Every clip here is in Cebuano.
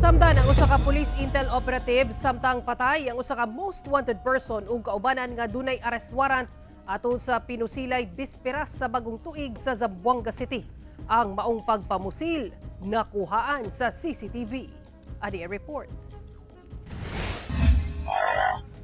Samdan ang usa ka police intel operative samtang patay ang usa ka most wanted person ug kaubanan nga dunay arrest warrant atol sa pinusilay bisperas sa Bagong Tuig sa Zamboanga City. Ang maong pagpamusil nakuhaan sa CCTV. Ani ang report.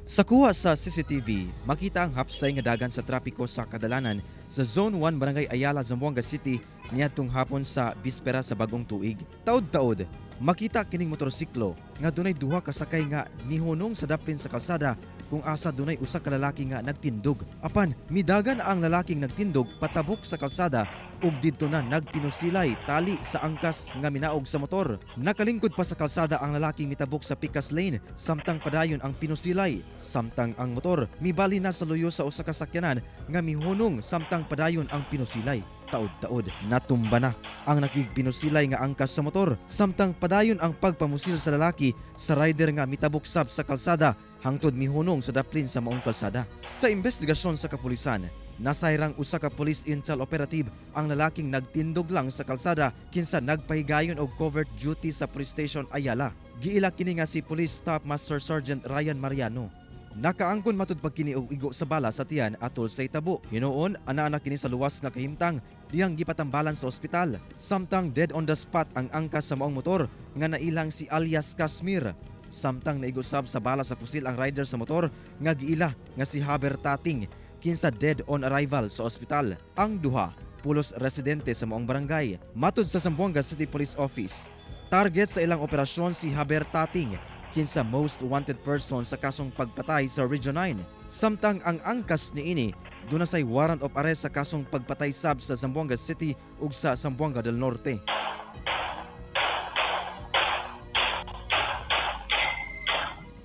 Sa kuha sa CCTV, makita ang hapsay nga dagan sa trapiko sa kadalanan sa Zone 1, Barangay Ayala, Zamboanga City niadtong hapon sa bispera sa Bagong Tuig. Taod-taod, makita kining motorsiklo nga dunay duha ka sakay nga mihunong sa daplin sa kalsada kung asa dunay usa ka lalaki nga nagtindog. Apan midagan ang lalaking nagtindog patabok sa kalsada ug didto na nagpinusilay tali sa angkas nga minaog sa motor. Nakalingkod pa sa kalsada ang lalaking mitabok sa pikas lane samtang padayon ang pinusilay. Samtang ang motor mibali na sa luyo sa usa ka sakyanan nga mihunong samtang padayon ang pinusilay. Taod-taod, natumba na ang nakigpinusilay nga angkas sa motor samtang padayon ang pagpamusil sa lalaki sa rider nga mitabok sab sa kalsada hangtod mihunong sa daplin sa maong kalsada. Sa investigasyon sa kapulisan, nasayrang usa ka police intel operative ang lalaking nagtindog lang sa kalsada kinsa nagpahigayon og covert duty sa Police Station Ayala. Giila kini nga si Police Staff Master Sergeant Ryan Mariano. Nakaangkon matud pag kini og igo sa bala sa tiyan atol sa itabo. Hinuon, ana-ana kini sa luwas nga kahimtang diyang gipatambalan sa ospital. Samtang dead on the spot ang angkas sa maong motor nga nailang si alias Kasmir. Samtang naigusab sa bala sa pusil ang rider sa motor nga giila nga si Haber Tating kinsa dead on arrival sa ospital. Ang duha pulos residente sa maong barangay. Matud sa Zamboanga City Police Office, target sa ilang operasyon si Haber Tating kinsa most wanted person sa kasong pagpatay sa Region 9. Samtang ang angkas niini duna say warrant of arrest sa kasong pagpatay sab sa Zamboanga City ug sa Zamboanga del Norte.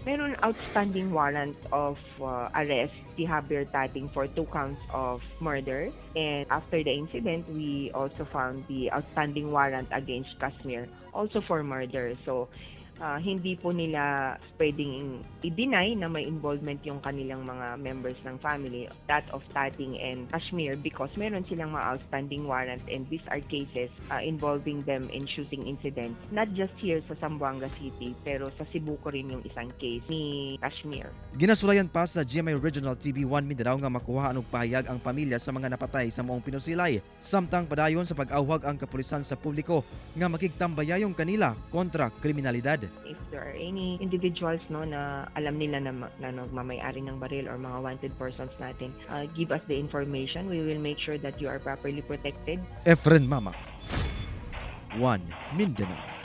Meron outstanding warrant of arrest si Javier Tating for two counts of murder. And after the incident, we also found the outstanding warrant against Kasmir, also for murder. So, hindi po nila pwedeng i-deny na may involvement yung kanilang mga members ng family, that of Tating and Kashmir, because meron silang mga outstanding warrant and these are cases involving them in shooting incidents. Not just here sa Zamboanga City, pero sa Cebu ko rin yung isang case ni Kashmir. Ginasulayan pa sa GMA Regional TV 1 Mindanao nga makuha og pahayag ang pamilya sa mga napatay sa maong pinusilay. Samtang padayon sa pag-awhag ang kapulisan sa publiko nga makigtambayayong kanila kontra kriminalidad. If there are any individuals, no, na alam nila na nagmamay-ari ng baril or mga wanted persons natin, give us the information. We will make sure that you are properly protected. Efren Mama, 1 Mindanao.